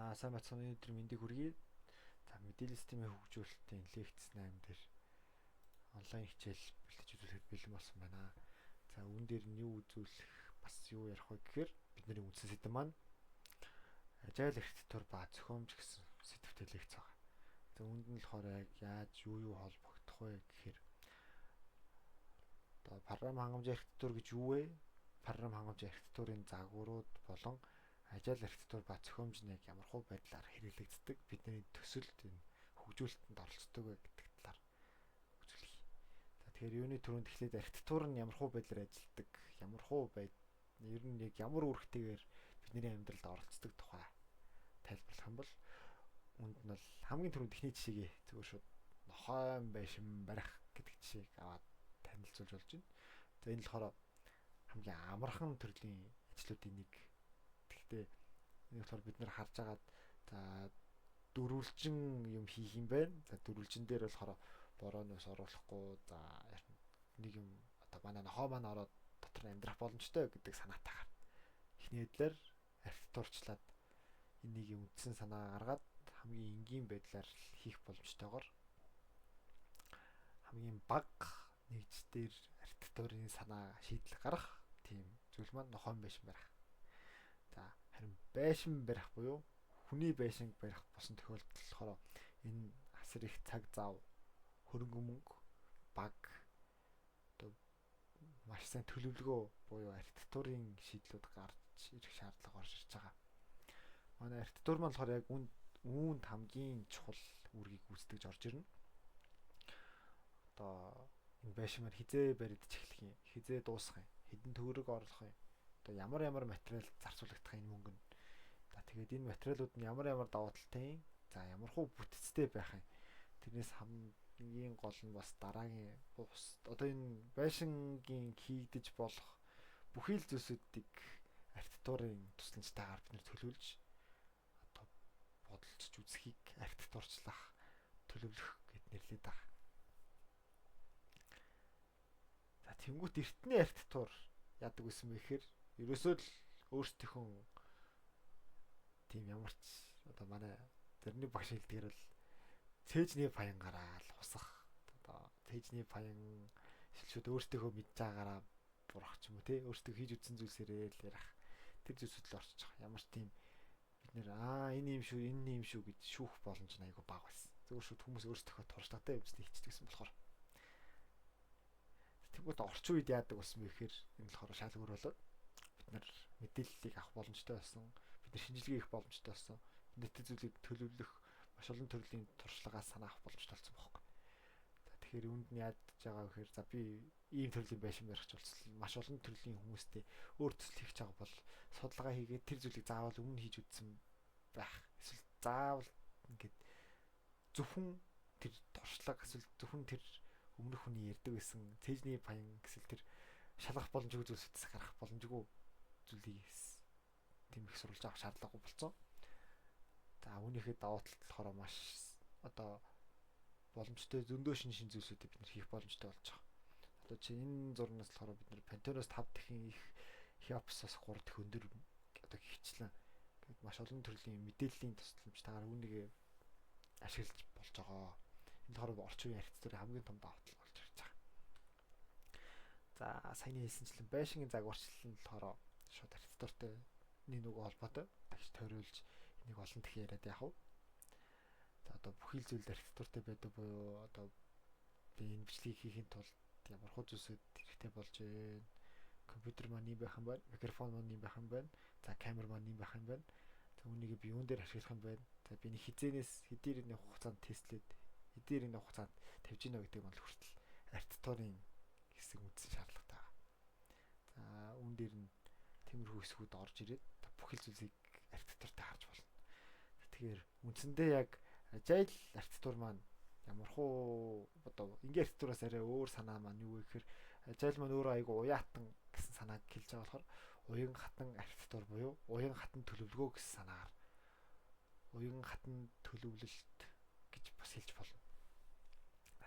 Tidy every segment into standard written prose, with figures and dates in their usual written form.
За, сайн байцгаана уу, өдөр мэндийг хүргэе. За, мэдээллийн системийн хөгжүүлэлтийн лекц 8 дээр онлайн хичээл бэлтэж үзүүлэхэд бэлэн болсон байна. За, үүн дээр нь юу үзүүлэх, бас юу ярих вэ гэхээр бидний үндсэн сэдэв маань Agile архитектур ба зохиомж гэсэн сэдвтэй лекц байгаа. За, үүнд нь болохоор яг яаж юу юу холбогдох вэ гэхээр одоо програм хангамжийн архитектур гэж юу вэ? Програм хангамжийн архитектурын загварууд болон Agile архитектур ба зохиомж нь яг ямар хуу байдлаар хэрэглэгддэг, бидний төсөлд, энэ хөгжүүлэлтэнд оролцдог вэ гэдэг талаар үзүүлье. За, тэгэхээр юуны түрүүнд эхлээд архитектур нь ямар хуу байдлаар ажилладаг, ямар хуу байд ер нь яг ямар үүрэгтэйгээр бидний амьдралд оролцдог тухай тайлбарлах юм бол үүнд нь бол хамгийн түрүүнд эхний жишээгээ зүгээр шууд нохойн байшин барих гэдэг жишээг аваад танилцуулж болж байна. За, энэ болохоор хамгийн амархан төрлийн ажлуудын нэг. Гэхдээ энэ болохоор бид нар харж агаад, за, дөрвөлжин юм хийх юм байна. За, дөрвөлжин дээр болохоор борооноос оруулахгүй, за, нэг юм одоо манай нохоо маань ороод дотор нь амьдрах боломжтой гэдэг санаатайгаар эхний хэдлэр архитектурчлаад энийг үндсэн санаа гаргаад хамгийн энгийн байдлаар хийх боломжтойгоор хамгийн бага нэгж дээр архитектурын санаа шийдэл гаргах тийм зүйл маань нохоон байшин барих. За, харин байшин барих буюу хүний байшинг барих болсон тохиолдолд болохоор энэ асар их цаг зав, хөрөнгө мөнгө, баг одоо маш сайн төлөвлөгөө буюу архитектурын шийдлүүд гарч ирэх шаардлага орж ирж байгаа. Манай архитектур маань болохоор яг үүнд хамгийн чухал үүргийг гүйцэтгэж орж ирнэ. Одоо энэ байшин маань хизээ баригдаж эхлэх юм, хизээ дуусах юм, хэдэн төгрөг орлох юм, одоо ямар ямар материал зарцуулагдах энэ мөнгө нь. За, тэгээд энэ материалууд нь ямар ямар давуу талтай юм. За, ямар хуу бүтцтэй байх юм. Тэрнээс хамгийн гол нь бас дараагийн бус одоо энэ байшингийн хийгдэж болох бүхий л зүйлсүүдийг архитектурын тусламжтайгаар бид нэр төлөвлөж, одоо бодолцож үзэхийг архитектурчлах, төлөвлөх гэд нэрлэдэг байгаа. За, тэнгуут эртний архитектур яадаг байсан бэ гэхээр ерөөсөө л өөрсдийнхөө тийм ямар ч одоо манай зарны багш хэлдгээр бол цээжний паянгараа л хусах, одоо цээжний паян шилшүүд өөрсдийнхөө мэдж байгаагаараа бурах ч юм уу, те, өөрсдөө хийж үзсэн зүйлсээрээ л ярих тэр зүйлсүүд л орчиж байгаа. Ямар ч тийм бид нэр аа, энэ юм шүү, энэ юм шүү гэж шүүх боломж нь айгүй бага байсан. Зөвхөн шүүд хүмүүс өөрсдийнхөө туршлагатай юмсыг хийчихдэг гэсэн болохоор. Тэгвэл орчин үед яадаг болсон бэ гэхээр энэ болохоор шал өөр болоод бид нар мэдээллийг авах боломжтой болсон. Бид нар шинжилгээ хийх боломжтой болсон. Бид нар зүйлийг төлөвлөх маш олон төрлийн туршлагаас санаа авах боломжтой болсон байхгүй. За, тэгэхээр үүнд нь яаж байгаа вэ гэхээр, за, би ийм төрлийн байшин барих ч болсон маш олон төрлийн хүмүүстэй өөр төсөл хийх байгаа бол судалгаа хийгээд тэр зүйлийг заавал өмнө хийж үзсэн байх. Эсвэл заавал ингээд зөвхөн тэр туршлага, эсвэл зөвхөн тэр өмнөх хүний ярьдаг байсан цээжний паян гэсэл тэр шалгах боломжгүй зүйлсүүдээс гарах боломжгүй зүйлийг тийм их сурвалж авах шаардлагагүй болсон. За, үүнийхээ давуу талд болохоор маш одоо боломжтой зөндөө шин шин зүйлсүүдийг бид нэр хийх боломжтой болж байгаа. Одоо чи энэ зурнаас болохоор бид нэр Пантеоноос 5 дахин их, Хеопсоос 3 дахин өндөр одоо хичлэн гээд маш олон төрлийн мэдээллийн тусламжтайгаар үүнийг ашиглаж болж байгаа. Энэ болохоор орчин үеийн архитектурын хамгийн том давуу тал болж ирж байгаа. За, саяны хэлсэнчлэн байшингийн загварчлал нь болохоор шууд архитектуртай нэг нөгөө холбоотой. Дахиж тойруулж энийг олон дахин яриад яах вэ? За, одоо бүхий л зүйл архитектуртай байдаг буюу одоо би энэ бичлэгийг хийхин тулд ямар хуу зүйлсүүд хэрэгтэй болж байна. Компьютер маань юм байх юм байна, микрофон маань юм байх юм байна. За, камер маань юм байх юм байна. За, үүнийг би юун дээр ашиглах юм байна. За, би нэг хизээнээс хэдийн хугацаанд тестлээд, хэдийн хугацаанд тавьж гинэ гэдэг маань хүртэл архитектурын хэсэг үндсэн шаардлагатай байгаа. За, үүн дээр нь тиймэрхүү хэсгүүд орж ирээд бүх л зүйлсийг архитектуртай харж болно. Тэгэхээр үндсэндээ яг agile архитектур маань ямар хуу одоо энгийн архитектураас арай өөр санаа маань юу вэ гэхээр agile маань өөрөө айгу уяатан гэсэн санааг хэлж байгаа болохоор уян хатан архитектур буюу уян хатан төлөвлөгөө гэсэн санаагаар уян хатан төлөвлөлт гэж бас хэлж болно.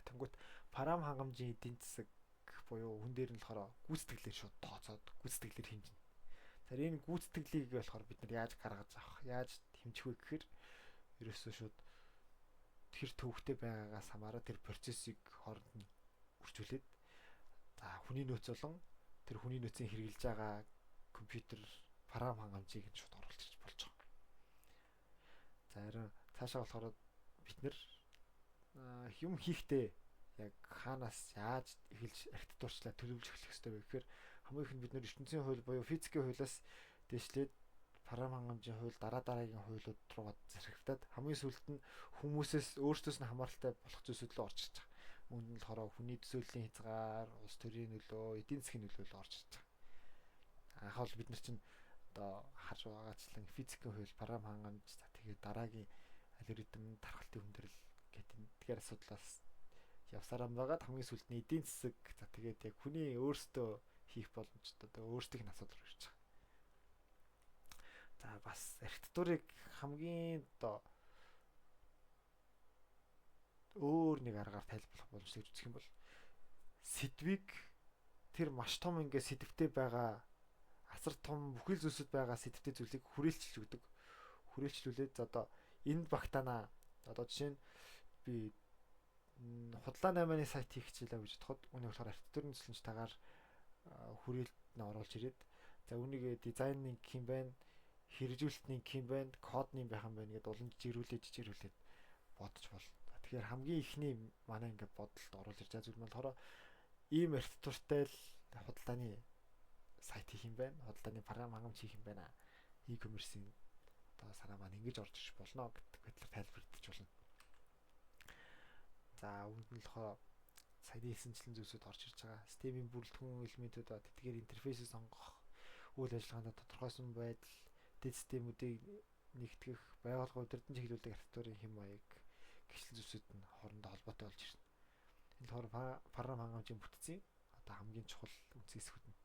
Тэнгүүт парам хангамжийн эдийн засаг буюу хүн дээр нь болохоор гүйцэтгэлээр шууд тооцоод гүйцэтгэлээр хэмжинэ. Тэгэхээр энэ гүйцэтгэлийг болохоор бид нар яаж гаргаж авах, яаж хэмжих вэ гэхээр ерөөсөө шууд тэр төвөгтэй байгаагаас хамаараа тэр процессыг хооронд нь үржүүлээд, за, хүний нөөц болон тэр хүний нөөцийн хэрэглэж байгаа компьютер програм хангамжийг нь шууд оруулж ирж болж байгаа. За, харин цаашаа болохоор бид нэр юм хийхдээ яг хаанаас яаж эхэлж архитектурчлаа төлөвлөж эхлэх ёстой вэ гэхээр хамгийн ихэнд бид нэр ертөнцийн хууль буюу физикийн хуулиас дээшлээд програм хангамжийн хууль, дараа дараагийн хуулиуд руугаа зэрэгтээд хамгийн сүүлд нь хүмүүсээс өөрсдөөс нь хамааралтай болох зүйлсүүд рүү орж ирж байгаа. Үүнд нь болохоор хүний төсөөллийн хязгаар, улс төрийн нөлөө, эдийн засгийн нөлөө л орж ирж байгаа. Анх бол бид нар чинь одоо харж байгаачлан физикийн хууль, програм хангамж, за, тэгээд дараагийн алгоритм, тархалтын хүндрэл гэдэг эдгээр асуудлаас явсараа байгаад хамгийн сүүлд нь эдийн засаг, за, тэгээд яг хүний өөрсдөө хийх боломжтой одоо өөрсдийнх нь асуудал руу ирж байгаа. За, бас архитектурыг хамгийн одоо өөр нэг аргаар тайлбарлах боломжтой гэж үзэх юм бол сэдвийг тэр маш том ингээд сэдвтэй байгаа, асар том бүхэл зүйлсүүд байгаа сэдвтэй зүйлийг хүрээлчилж өгдөг. Хүрээлчлүүлээд, за, одоо энд багтаана. Одоо жишээ нь би худлаа 8-ны сайт хийх хичээлээ гэж бодоход үүнийг болохоор архитектурын төсөөлөмжтэйгээр хүрээлэлт нь оруулж ирээд, за, үүнийг дизайнын гэх юм байна, хэрэгжүүлэлтний гэх юм байна, кодны байх юм байна гэдээ улам жижигрүүлээд жижигрүүлээд бодож болно. Тэгэхээр хамгийн ихний манай ингээд бодолд оруулж ирж байгаа зүйл нь болохоор ийм архитектуртай л худалдааны сайт хийх юм байна. Худалдааны програм хангамж хийх юм байна. E-commerce-ийн одоо санаа маань ингэж орж ирж болно гэдэг байдлаар тайлбарлаж болно. За, үүнд нь болохоор саяны хэлсэнчлэн зүйлсүүд орж ирж байгаа. Системийн бүрэлдэхүүн элементүүд ба тэдгээр интерфейсийг сонгох, үйл ажиллагаанд тодорхойсон байдал, дэд системүүдийг нэгтгэх, байгууллага удирдан чиглүүлдэг архитектурын хэм маяг гişл зүйлсүүд нь хоорондоо холбоотой болж ирнэ. Энэ болохоор програм хангамжийн бүтцийн одоо хамгийн чухал үндсэн хэсгүүд нь.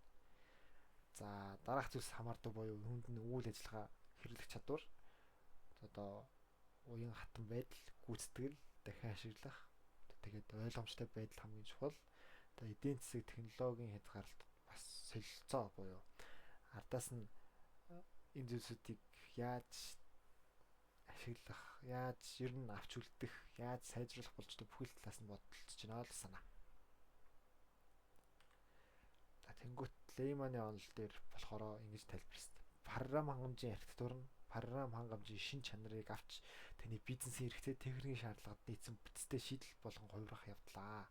За, дараах зүйлс хамаардаг буюу хүнд нь үйл ажиллагаа хэрэглэх чадвар, одоо уян хатан байдал, гүйцэтгэл, дахин ашиглах, тэгээд ойлгомжтой байдал хамгийн чухал. Одоо эдийн засаг, технологийн хязгаарлалт, бас солилцоо буюу ардаас нь энэ зүйлсүүдийг яаж ашиглах, яаж ер нь авч үлдэх, яаж сайжруулах боломжтой бүхэл талаас нь бодолцож байна л санаа. За, тэнгуут Лейманы онол дээр болохоор ингэж тайлбарласан. Програм хангамжийн архитектур нь програм хангамжийн шин чанарыг авч таны бизнесийн хэрэгцээ, техникийн шаардлагад нийцсэн бүтцтэй шийдэл болгон хувирах явдлаа.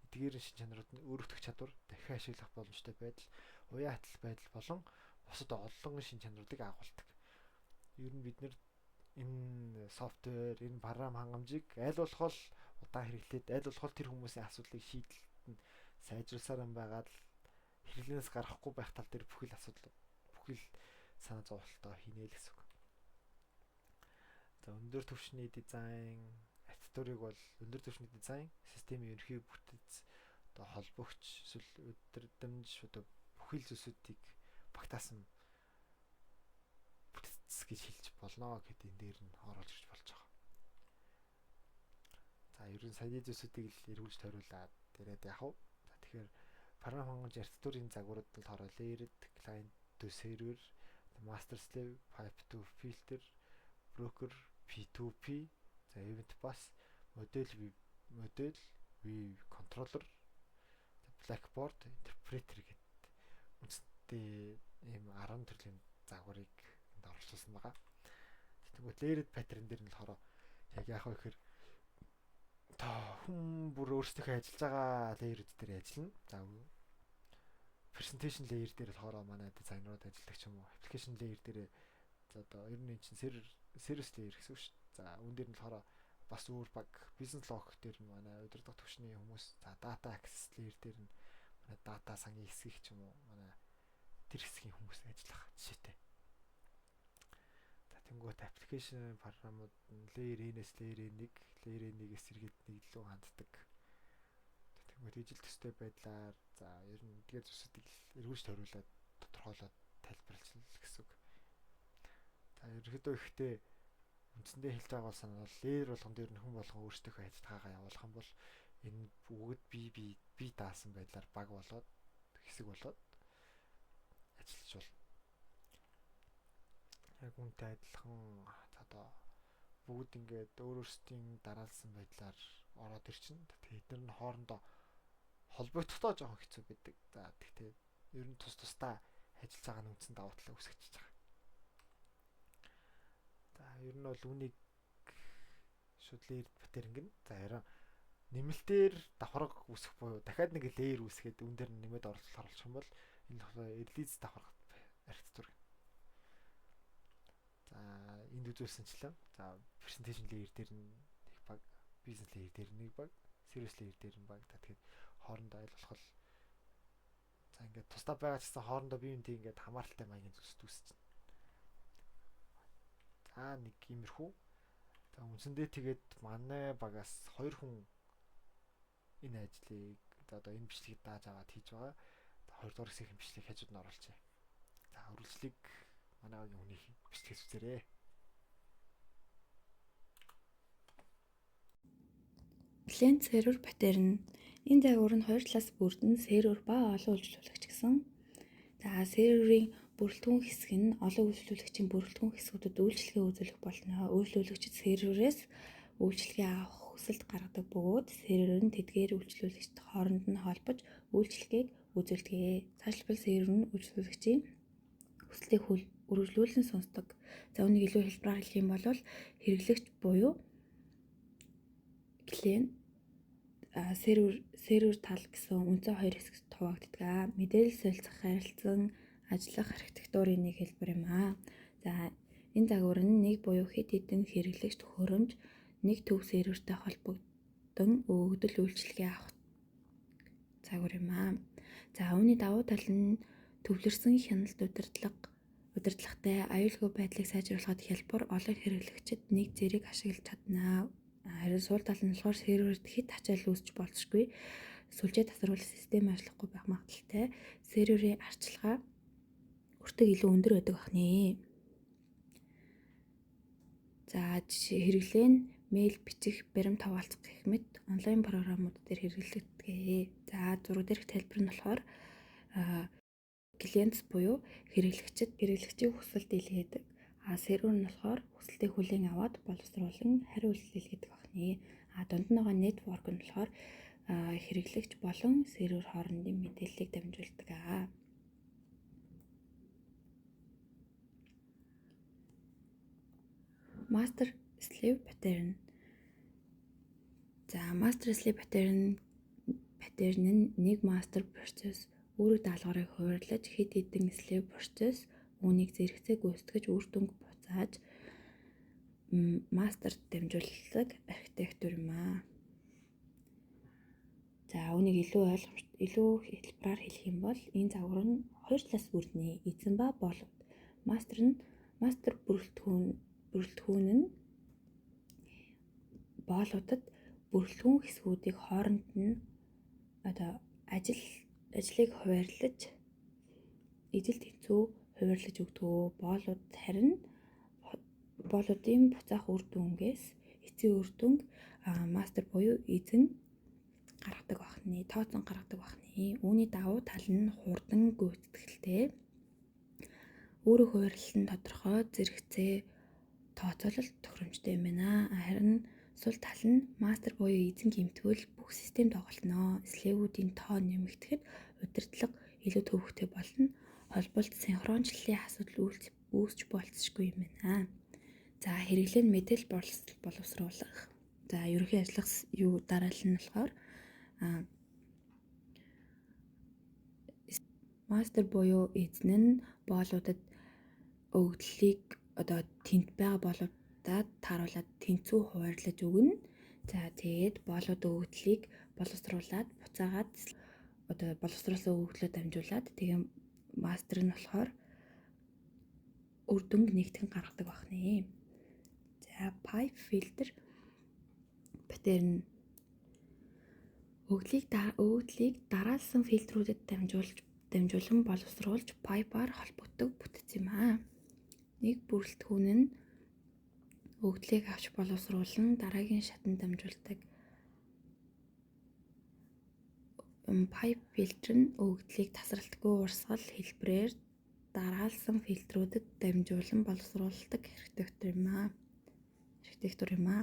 Эдгээр шин чанарууд нь өөрөгдөх чадвар, дахин ашиглах боломжтой байдал, уян хатал байдал болон бусад олон шин чанаруудыг агуулдаг. Ер нь бид нэр энэ софтвер, энэ програм хангамжийг аль болох удаан хэрэглээд, аль болох тэр хүмүүсийн асуудлыг шийдэлт нь сайжруулсаар байгаад л хэрэглэнээс гаргахгүй байх тал дээр бүхэл асуудал, бүхэл санаа зовлолтоо хийнэ л гэсэн үг. За, өндөр түвшний дизайн архитектурыг бол өндөр түвшний дизайн, системийн ерөнхий бүтэц, одоо холбогч, эсвэл удирдамж, одоо бүхэл зүйлсүүдийг багтаасан бүтэц гэж хэлж болно гэхэд энэ дээр нь оруулж ирж болж байгаа. За, ер нь саяны зүйлсүүдийг л эргүүлж тойруулаад яриад яах вэ? За, тэгэхээр програм хангамж архитектурын загварууд нь болохоор layered, client to server, master slave, pipe to filter, broker, P2P, за, event bus, model view controller, blackboard, interpreter гэдэг үндсэндээ ийм 10 төрлийн загварыг энд оролцуулсан байгаа. Тэгвэл layered pattern дээр нь болохоор яг яах вэ гэхээр та хүн бүр өөрсдийнхөө ажиллаж байгаа layer-үүд дээр ажиллана. За, presentation layer дээр болохоор манай дизайнерууд ажилладаг ч юм уу. Application layer дээр, за, одоо ер нь энэ чинь service layer гэсэн үг шүү дээ. За, үүн дээр нь болохоор бас өөр баг, business logic дээр нь манай удирдах түвшний хүмүүс, за, data access layer дээр нь манай data сангийн хэсгийг ч юм уу, манай тэр хэсгийн хүмүүс ажиллах жишээтэй. За, тэнгуут application програмууд нь layer N-ээс layer 1, layer 1-ээс сэргээд нэг лүү ханддаг. Тэнгуут ижил төстэй байдлаар, за, ер нь эдгээр зүйлсүүдийг эргүүлж тойруулаад тодорхойлоод тайлбарлаж гэсэн үг. За, ерөнхийдөө ихтэй үндсэндээ хэлж байгаа бол санаа бол layer болгон дээр нь хүн болгон өөрсдийнхөө ажиллагаагаа явуулах юм бол энэ бүгд бие бие бие даасан байдлаар баг болоод, хэсэг болоод ажиллаж болно. Яг үүнтэй адилхан одоо бүгд ингээд өөр өөрсдийн дараалсан байдлаар ороод ирчин. Тэгээд эдгээр нь хоорондоо холбогдохдоо жоохон хэцүү байдаг. За тэгтээ ер нь тус тусдаа ажиллаж байгаа нь үндсэн давуу талаа үүсгэж байгаа. За ер нь бол үүнийг шууд layer pattern гэнэ. За харин нэмэлтээр давхарга үүсэх буюу дахиад нэг layer үүсгээд үүн дээр нэмээд оруулах юм бол энэ болохоор release давхарга архитектур гэнэ. За энд үзүүлсэнчлэн за presentation layer дээр нь нэг баг, business layer дээр нэг баг, service layer дээр нь баг. За тэгэхээр хоорондоо аль болох за ингээд тусдаа байгаа ч гэсэн хоорондоо бие биентэй ингээд хамааралтай маягийн зүйлс үүсэж байна. За нэг иймэрхүү. За үндсэндээ тэгээд манай багаас хоёр хүн энэ ажлыг одоо энэ бичлэгийг дааж аваад хийж байгаа. За хоёрдугаар хэсгийн бичлэгийг хажууд нь оруулчихъя. За үргэлжлэлийг манай багийн хүний бичлэгээс үзээрэй. Client server pattern. Энэ загвар нь хоёр талаас бүрдэн сервер ба олон үйлчлүүлэгч гэсэн. За серверийн бүрэлдэхүүн хэсэг нь олон үйлчлүүлэгчийн бүрэлдэхүүн хэсгүүдэд үйлчилгээ үзүүлэх болно. Үйлчлүүлэгчид серверээс үйлчилгээ авах хүсэлт гаргадаг бөгөөд сервер нь тэдгээр үйлчлүүлэгчид хооронд нь холбож үйлчилгээг үзүүлдэг. Цаашилбал сервер нь үйлчлүүлэгчийн хүсэлтийг үргэлжлүүлэн сонсдог. За үүнийг илүү хэлбэрээр хэлэх юм бол хэрэглэгч буюу клиент сервер тал гэсэн үндсэн хоёр хэсэгт хуваагддаг. Мэдээлэл солилцох, харилцан ажиллах архитектурын нэг хэлбэр юм аа. За энэ загвар нь нэг буюу хэд хэдэн хэрэглэгч төхөөрөмж нэг төв сервертэй холбогдсон өгөгдөл үйлчилгээ авах загвар юм аа. За үүний давуу тал нь төвлөрсөн хяналт удирдлагатай аюулгүй байдлыг сайжруулахад хялбар олон хэрэглэгчид нэг зэрэг ашиглаж чадна. Харин сул тал нь болохоор серверт хэд ачаал үүсч болзошгүй сүлжээ тасруулах систем ажиллахгүй байх магадлалтай. Серверийн арчилгаа өртөг илүү өндөр байдаг бахнэ. За хэрэглээ нь мэйл бичих, баримт хаваалцах гэх мэт онлайн програмууд дээр хэрэглэгддэг. За зураг дээрх тайлбар нь болохоор клиент буюу хэрэглэгчид хэрэглэгчийн хүсэлт илгээдэг. А сервер нь болохоор хүсэлтийг хүлээн аваад боловсруулан хариу үйлдэл илгээдэг бахнэ. А дунд нь байгаа network нь болохоор хэрэглэгч болон сервер хоорондын мэдээллийг дамжуулдаг. Master slave pattern. За master slave pattern нь нэг master процесс үүрэг даалгаврыг хуваарлаж хэд хэдэн slave процесс үүнийг зэрэгцээ гүйцэтгэж үр дүнг буцааж мастерт дамжуулдаг архитектур юм аа. За үүнийг илүү ойлгомжтой, илүү хэлбэрээр хэлэх юм бол энэ загвар нь хоёр талаас бүрднэ. Эзэн ба боолууд. Мастер нь мастер бүрэлдэхүүн нь боолуудад бүрэлдэхүүн хэсгүүдийг хооронд нь одоо ажлыг хуваарлаж ижил тэнцүү хуваарлаж өгдөг. Боолууд харин боолуудын буцаах үр дүнгээс эцсийн үр дүнг мастер буюу эзэн гаргадаг бахны, тооцон гаргадаг бахны. Үүний давуу тал нь хурдан гүйцэтгэлтэй, үүрэг хуваарлал нь тодорхой, зэрэгцээ тооцоололт тохиромжтой юм байна. Харин сул тал нь мастер буюу эзэн гэмтвэл бүх систем доголдоно. Слэвүүдийн тоо нэмэгдэхэд удирдлага илүү төвөгтэй болно. Холболт синхрончлалын асуудал үүсч болцсошгүй юм байна. За хэрэглээ нь мэдээлэл боловсруулах. За ерөнхий ажиллах юу дараалал нь болохоор мастер буюу эзэн нь боолуудад өгөгдлийг одоо тэнд байгаа боолуудад тааруулаад тэнцүү хуваарлаж өгнө. За тэгээд боолууд өгөгдлийг боловсруулад буцаагаад одоо боловсруулсан өгөгдлөө дамжуулаад тэгээ мастер нь болохоор үр дүнг нэгтгэн гаргадаг бахнэ. За pipe filter pattern өгөгдлийг дараалсан фильтрүүдэд дамжуулан боловсруулж pipe-аар холбогддог бүтэц юм аа. Нэг бүрэлдэхүүн нь өгөгдлийг авч боловсруулан дараагийн шатанд дамжуулдаг. Pipe filter нь өгөгдлийг тасралтгүй урсгал хэлбэрээр Дараалсан фильтрүүдэд дамжуулан боловсруулдаг архитектур юм аа. Архитектур юм аа.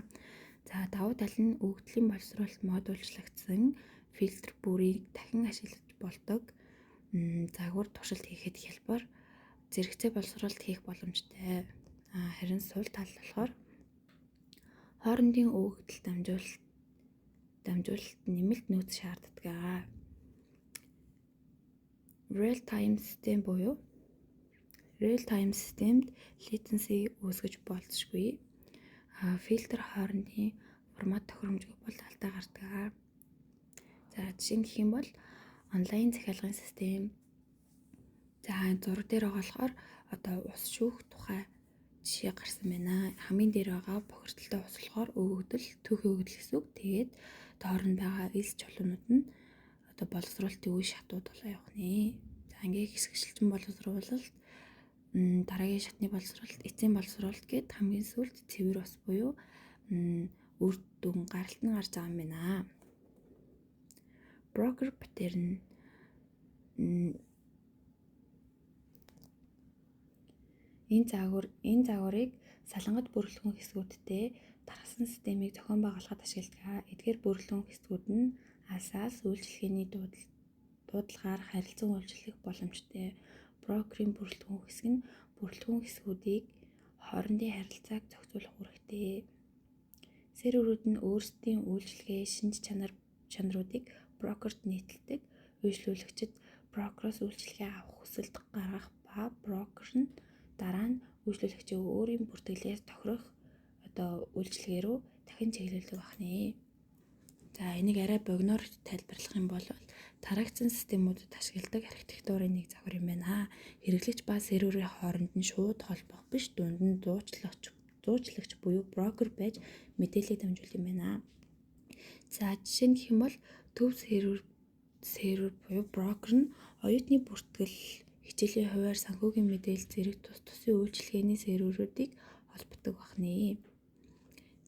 За, давуу тал нь өгөгдлийн боловсруулалт модульчлагдсан, фильтр бүрийг дахин ашиглаж болдог. Загвар туршилт хийхэд хялбар, зэрэгцээ боловсруулалт хийх боломжтой. Харин сул тал болохоор хоорондын өгөгдөл дамжуулалт нэмэлт нөөц шаарддаг. Real time систем буюу real time системд latency үүсгэж болзошгүй. Фильтр хоорондын формат тохиромжгүй бол алдаа гардаг. За, жишээ нь гэх юм бол онлайн захиалгын систем. За, зураг дээр байгаа болохоор одоо ус шүүх тухай жишээ гарсан байна. Хамгийн дээр байгаа бохирдолтой ус болохоор өгөгдөл, түүхийн өгөгдөл гэсэн үг. Тэгээд доор нь байгаа элс чулуунууд нь одоо боловсруулалтын үе шатууд болоо явах нэ. За, ингээ хэсэгчлэн боловсруулалт, дараагийн шатны боловсруулалт, эцсийн боловсруулалт гээд хамгийн сүүлд цэвэр ус буюу үр дүн гаралт нь гарч байгаа юм байна. Broker pattern. Энэ загварыг салангат бүрэлдэхүүн хэсгүүдтэй тархсан системийг зохион байгуулахад ашигладаг. Эдгээр бүрэлдэхүүн хэсгүүд нь алс үйлчилгээний дуудлагаар харилцан үйлчлэх боломжтой. Брокерийн бүрэлдэхүүн хэсэг нь бүрэлдэхүүн хэсгүүдийг хоорондын харилцааг зохицуулах үүрэгтэй. Серверүүд нь өөрсдийн үйлчилгээ, шинж чанаруудыг брокерт нийтэлдэг. Үйлчлүүлэгчид брокероос үйлчилгээ авах хүсэлт гаргах ба брокер нь дараа нь үйлчлүүлэгчийн өөрийн бүртгэлээс тохирох одоо үйлчилгээ рүү дахин чиглүүлдэг байх нэ. За, энийг арай богиноор тайлбарлах юм бол тараагдсан системүүдэд ашигладаг архитектурын нэг загвар юм байна. Хэрэглэгч ба серверийн хооронд нь шууд холбох биш, дунд нь дуудлагч буюу брокер байж мэдээллийг дамжуулах юм байна. За, жишээ нь гэх юм бол төв сервер буюу брокер нь оюутны бүртгэл, хичээлийн хуваарь, санхүүгийн мэдээлэл зэрэг тус тусын үйлчилгээний серверүүдийг холбодог байх нэ.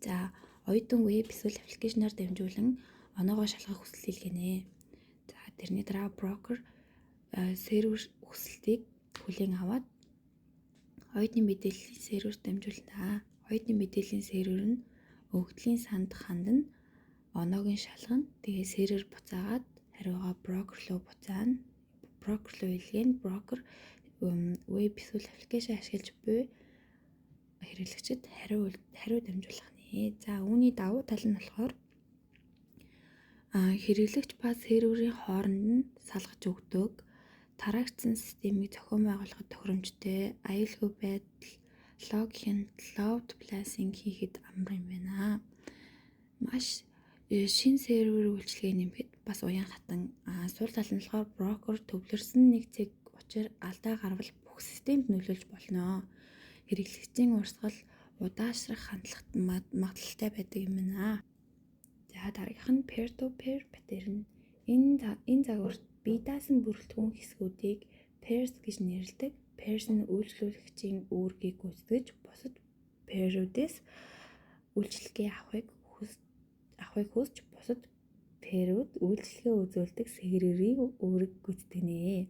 За, оюутан веб эсвэл application аар дамжуулан оноогоо шалгах хүсэл илгээнэ. За, тэрний дараа брокер сервер хүсэлтийг хүлээн аваад оюутны мэдээллийн серверт дамжуулна. Оюутны мэдээллийн сервер нь өгөгдлийн санд хандна, оноог нь шалгана. Тэгээ сервер буцаагаад хариугаа брокер руу буцаана. Брокер руу илгээнэ. Брокер веб эсвэл application ашиглаж буй хэрэглэгчид хариу дамжуулах нэ. За, үүний давуу тал нь болохоор хэрэглэгч ба серверийн хооронд нь салгаж өгдөг. Тараагдсан системийг зохион байгуулахад тохиромжтой, аюулгүй байдал, лог хяналт, load balancing хийхэд амар юм байна. Маш шинэ сервер үйлчилгээ нэмэхэд бас уян хатан. Сул тал нь болохоор брокер төвлөрсөн нэг цэг учир алдаа гарвал бүх системд нөлөөлж болно. Хэрэглэгчийн урсгал удаашрах хандлагат магадлалтай байдаг юм байна. За, дараагийнх нь peer to peer pattern. Энэ загварт бие даасан бүрэлдэхүүн хэсгүүдийг peers гэж нэрлэдэг. Peers нь үйлчлүүлэгчийн үүргийг гүйцэтгэж бусад peer-үүдээс үйлчилгээ авахыг хүсч, бусад peer-үүд үйлчилгээ үзүүлдэг серверийн үүрэг гүйцэтгэнэ.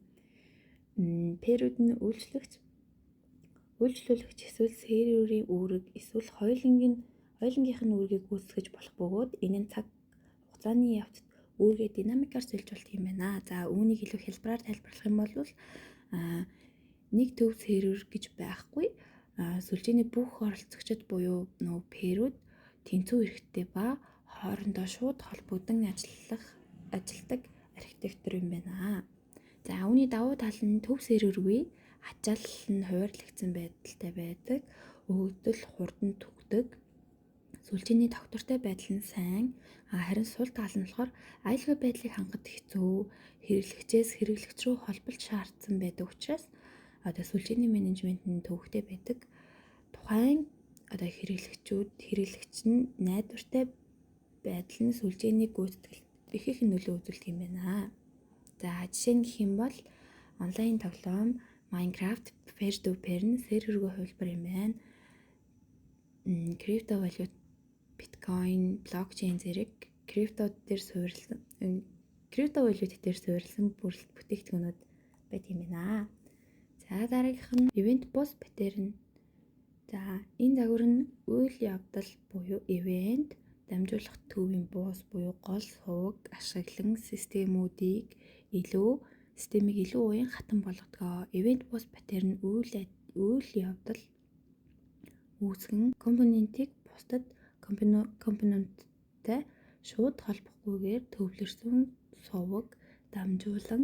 Peer-үүд нь үйлчлүүлэгч эсвэл серверийн үүрэг эсвэл хоёулангийнх нь үүргийг гүйцэтгэж болох бөгөөд энэ нь цаг хугацааны явцад үүргээ динамикаар сольж болдог юм байна. За, үүнийг илүү хялбараар тайлбарлах юм бол нэг төв сервер гэж байхгүй. Сүлжээний бүх оролцогчид буюу нөгөө peer-үүд тэнцүү эрхтэй ба хоорондоо шууд холбогдон ажилладаг архитектур юм байна. За, үүний давуу тал нь төв сервергүй, ачаал нь хуваарлагдсан байдалтай байдаг. Өгөгдөл хурдан түгдэг. Сүлжээний тогтвортой байдал нь сайн. Харин сул тал нь болохоор аюулгүй байдлыг хангахад хэцүү, хэрэглэгчээс хэрэглэгч рүү холболт шаардсан байдаг учраас одоо сүлжээний менежмент нь төвөгтэй байдаг. Тухайн одоо хэрэглэгч нь найдвартай байдал нь сүлжээний гүйцэтгэлд их нөлөө үзүүлдэг юм байна. За, жишээ нь гэх юм бол онлайн тоглоом Minecraft peer to peer нь сервергүй хувилбар юм байна. Криптовалют, биткойн, блокчейн зэрэг криптовалют дээр суурилсан бүтээгдэхүүнүүд байдаг юм байна. За, дараагийнх нь event bus pattern. За, энэ загвар нь үйл явдал буюу event дамжуулах төвийн bus буюу гол суваг ашиглан системийг илүү уян хатан болгодог. Event bus pattern үйл явдал үүсгэн компонентийг бусдад компоненттэй шууд холбохгүйгээр төвлөрсөн суваг дамжуулан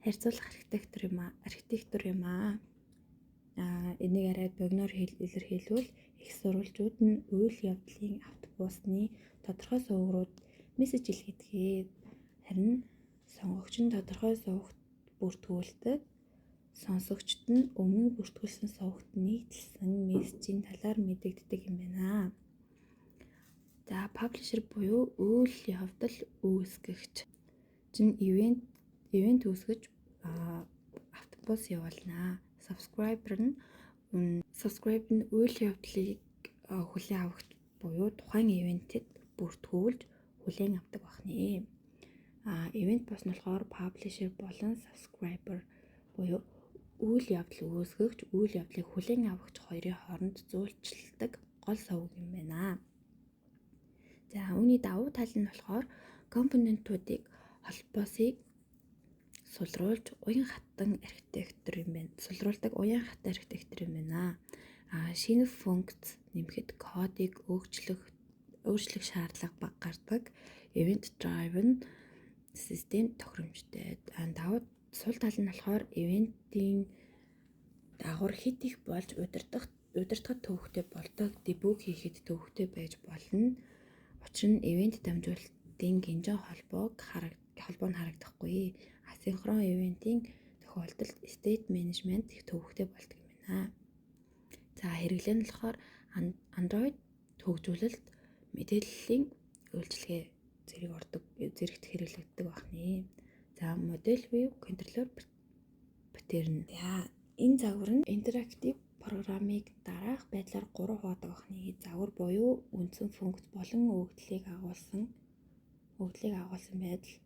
харьцуулах архитектур юм аа. Архитектур юм аа. Энийг арай богиноор илэрхийлбэл их сурвалжууд нь үйл явдлын автобусны тодорхой суваг руу мессеж илгээдэг. Харин сонгогч нь тодорхой сувагт бүртгүүлдэг. Сонсогчд нь өмнө бүртгүүлсэн сувагт нийтэлсэн мессежийн талаар мэдэгддэг юм байна. За, publisher буюу үйл явдал үүсгэгч чинь event үүсгэж автобус явуулнаа. Subscriber нь үйл явдлыг хүлээн авах буюу тухайн event эд бүртгүүлж хүлээн авдаг байна. Event bus нь болохоор publisher болон subscriber буюу үйл явдал үүсгэгч, үйл явдлыг хүлээн авагч хоёрын хооронд зуулчилдаг гол суваг юм байна. За, үүний давуу тал нь болохоор компонентуудыг холбоосыг сулруулж уян хатан архитектур юм байна. Сулруулдаг уян хатан архитектур юм байна. Шинэ функц нэмэхэд кодыг өөрчлөх шаардлага бага гардаг. Event driven систем тохиромжтой. Давуу сул тал нь болохоор event ийн дагавар хэт их болж удирдахад төвөгтэй болдог. Debug хийхэд төвөгтэй байж болно. Учир нь event дамжуулалтын гинжин холбоо нь харагдахгүй. Асинхрон event ийн тохиолдолд state management их төвөгтэй болдог юм байна. За, хэрэглээ нь болохоор Android хөгжүүлэлт, мэдээллийн үйлчилгээ зэрэг ордог, зэрэгт хэрэглэгддэг байна. За, model view controller pattern. За, энэ загвар нь интерактив программыг дараах байдлаар 3 хуваадаг байна. Загвар буюу үндсэн функц болон өгөгдлийг агуулсан байдал,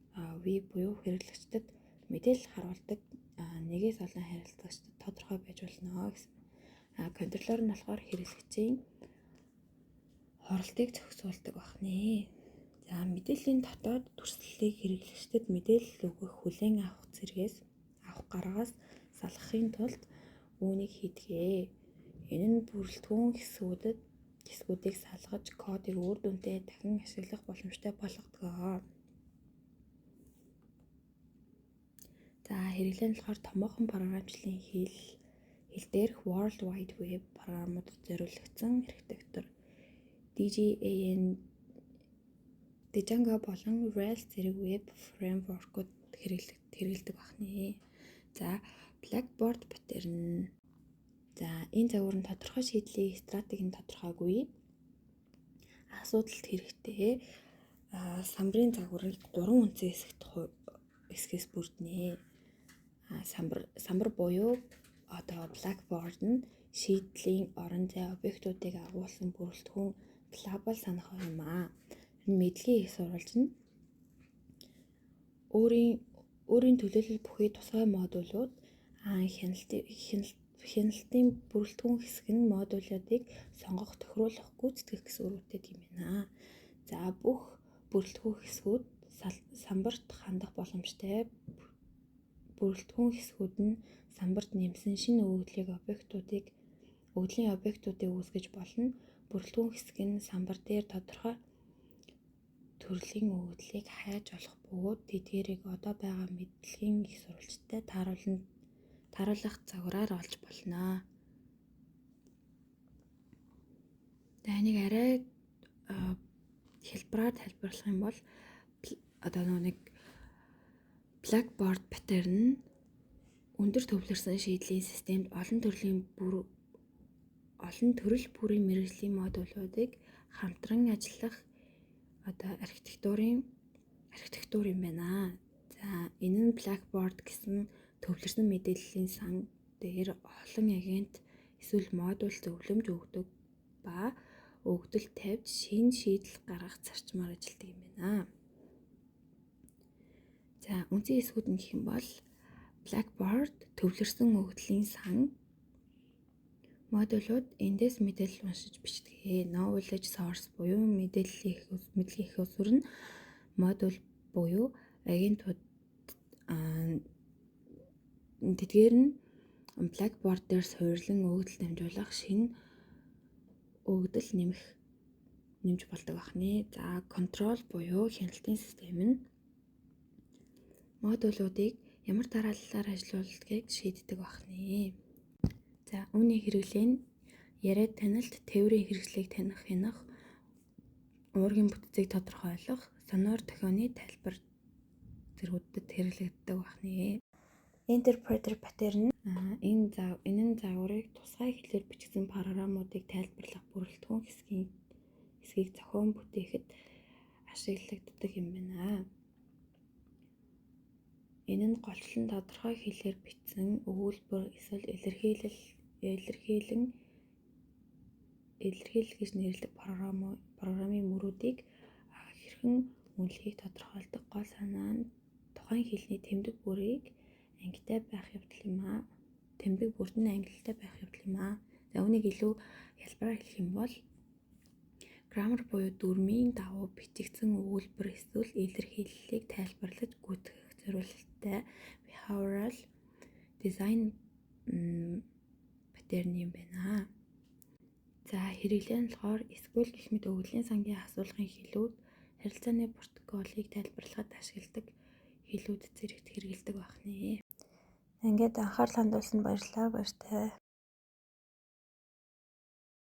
view буюу хэрэглэгчдэд мэдээлэл харуулдаг, нэгээс олон харилцагчдад тодорхой байж болно гэсэн. Контроллер нь болохоор хэрэглэгчийн хуралдыг зохицуулдаг байна. За, мэдээллийн дотоод дүрслэлийг хэрэглэгчдэд мэдээлэл өгөх, хүлээн авах зэргээс авах гаргаас салгахын тулд үүнийг хийдэг. Энэ нь бүрэлдэхүүн хэсгүүдийг салгаж кодыг үр дүнтэй дахин ашиглах боломжтой болгодог. За, хэрэглээ нь болохоор томоохон програмчлалын хэл дээрх World Wide Web програмуудад зориулагдсан архитектур. Django болон Rails зэрэг веб framework ууд хэрэглэдэг байна. За, Blackboard pattern. За, энэ загвар нь тодорхой шийдлийн стратеги нь тодорхойгүй. Асуудалд хэрэгтэй самбарын загварыг гурван үндсэн хэсгээс бүрднэ. Самбар буюу одоо Blackboard нь шийдлийн орон зай объектуудыг агуулсан бүрэлдэхүүн глобал санах юм аа. Энэ мэдлэгийн их сурвалж нь өөрийн төлөөлөл бүхий тусгай модулууд, хяналтын бүрэлдэхүүн хэсэг нь модулуудыг сонгох, тохируулах, гүйцэтгэх гэсэн үүрэгтэй юм байна. За, бүх бүрэлдэхүүн хэсгүүд самбарт хандах боломжтой. Бүрэлдэхүүн хэсгүүд нь самбарт нэмсэн шинэ өгөгдлийн объектуудыг үүсгэж болно. Бүрэлдэхүүн хэсэг нь самбар дээр тодорхой төрлийн өгөгдлийг хайж олох бөгөөд тэдгээрийг одоо байгаа мэдлэгийн их сурвалжтай тааруулах загвараар олж болно. За, энийг арай хялбараар тайлбарлах юм бол одоо нэг Blackboard pattern нь өндөр төвлөрсөн шийдлийн системд олон төрөл бүрийн мэргэжлийн модулуудыг хамтран ажиллах одоо архитектур юм байна. За, энэ нь Blackboard гэсэн төвлөрсөн мэдээллийн сан дээр олон агент эсвэл модуль зөвлөмж өгдөг ба өгөгдөл тавьж шинэ шийдэл гаргах зарчмаар ажилладаг юм байна. За, үндсэн хэсгүүд нь гэх юм бол Blackboard төвлөрсөн өгөгдлийн сан. Модулууд эндээс мэдээлэл уншиж бичдэг. Knowledge source буюу мэдээллийн эх үүсвэр нь модуль буюу агентууд, тэдгээр нь Blackboard дээр суурилан өгөгдөл дамжуулах, шинэ өгөгдөл нэмж болдог байна. За, control буюу хяналтын систем нь модулуудыг ямар дарааллаар ажилуулдгийг шийддэг байна. За, үүний хэрэглээ нь яриад таналт, тээврийн хэрэгслийг таних, хянах, уургийн бүтцийг тодорхойлох, соноор дохионы тайлбар зэргүүдэд хэрэглэгддэг байна. Interpreter pattern, энэ нь загварыг тусгай хэлээр бичигдсэн программуудыг тайлбарлах бүрэлдэхүүн хэсгийг зохион бүтээхэд ашиглагддаг юм байна. Энэ нь голчлон тодорхой хэлээр бичсэн өгүүлбэр эсвэл илэрхийлэл гэж нэрлэдэг програмын мөрүүдийг хэрхэн үнэлэхийг тодорхойлдог. Гол санаа нь тухайн хэлний тэмдэг бүрийг ангитай байх явдал юм аа. Тэмдэг бүрт нь ангилалтай байх явдал юм аа. За, үүнийг илүү хялбараар хэлэх юм бол grammar буюу дүрмийн дагуу бичигдсэн өгүүлбэр эсвэл илэрхийллийг тайлбарлаж гүйтгэх зориулалттай behavioral design pattern юм байна. За, хэрэглээ нь болохоор SQL гэх мэт өгөгдлийн сангийн асуулгын хэлүүд, харилцааны протоколыг тайлбарлахад ашигладаг хэлүүд зэрэгт хэрэглэдэг байна. Ингээд анхаарал хандуулсанд баярлалаа. Баяртай.